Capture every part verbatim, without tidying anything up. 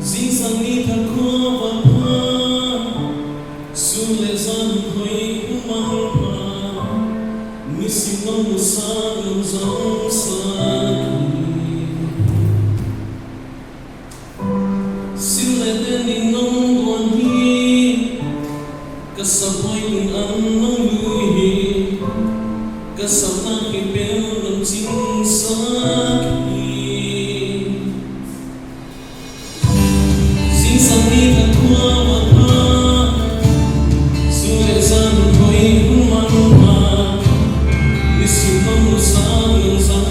Zingsang ni thakhua va pha, sun le zan hoih hun manpha, nisim nong musak nong zangsak hi. Sin le ten in nong guan hi, ka sap hoih hun an nong lui hi, ka sapna khempeuh nong cingsak hi. Zingsang ni thakhua va pha, sun le zan hoih hun manpha, nisim nong musak nong zang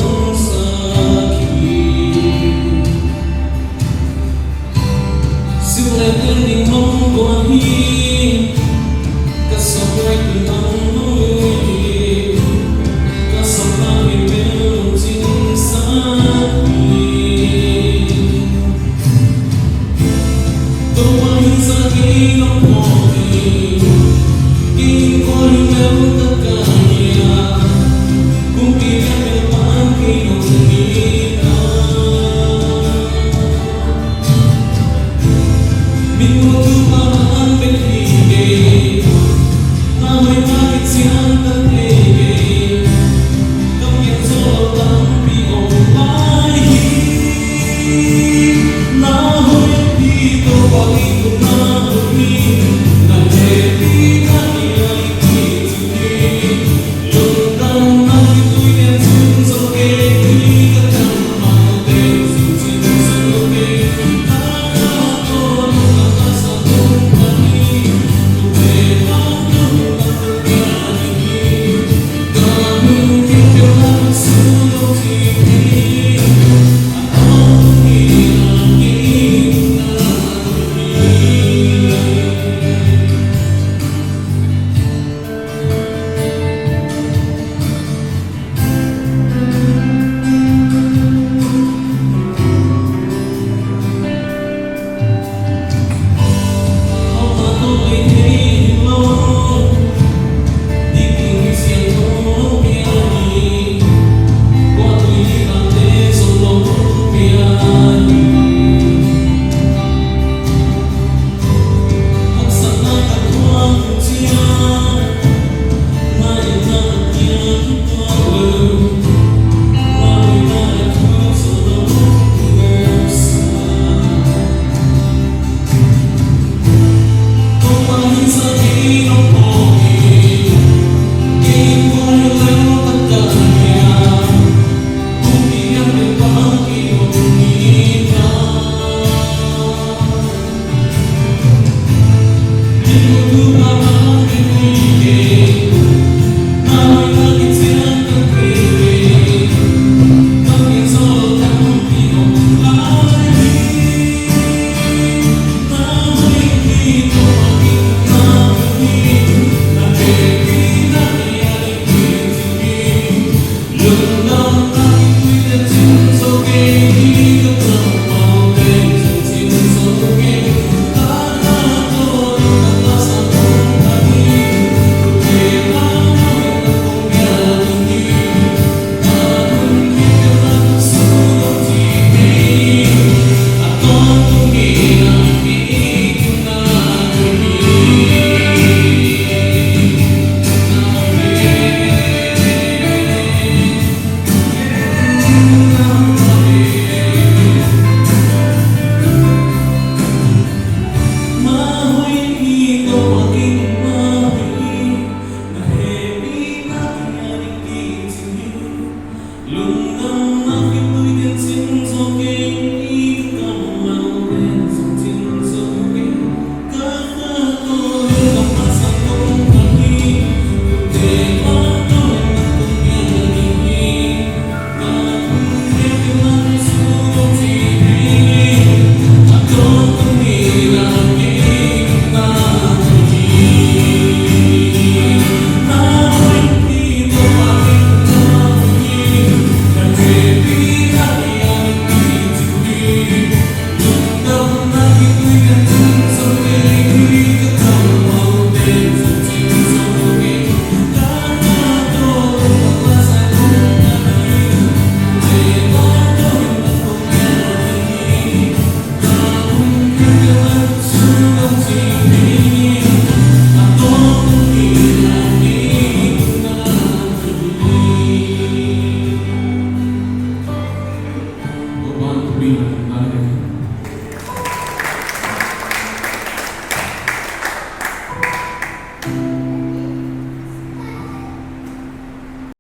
Pi na tung dan hi.